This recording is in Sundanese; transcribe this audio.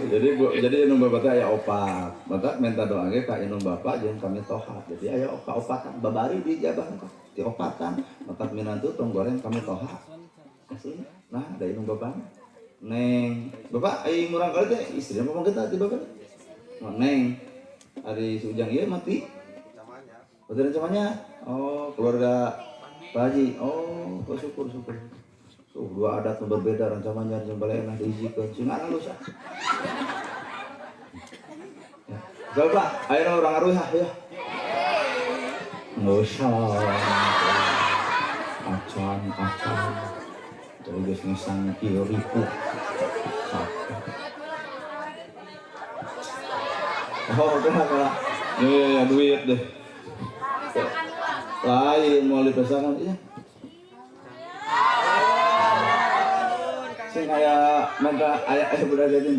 Jadi bu, jadi indung bapak teh aya opat. Mata minta doa ge ka indung bapak jeung kami toha. Jadi aya kaopatan babari di jabah teh. Ti opatan. Mata minantu tong goreng kami toha. Asli. Nah, da indung bapak. Neng, bapak ai murang kali teh istri apa kita ti bapak? Oh, neng. Ari si Ujang ieu mati. Betul rencananya? Oh, keluarga Pak Haji. Oh, oh syukur syukur. Tuh, dua adat nu berbeda rencananya jeung balena diizikeun. Sing alus ah. Ya. Coba, ayo orang aruh ya. Nggak usah. Acan, acan. Jadi geus ngesang kieu ripuh. Oh, kenapa? Ya, ya, ya, duit deh. Lain mau dipesakan, iya. Sing aya minta aya budak dia tuh.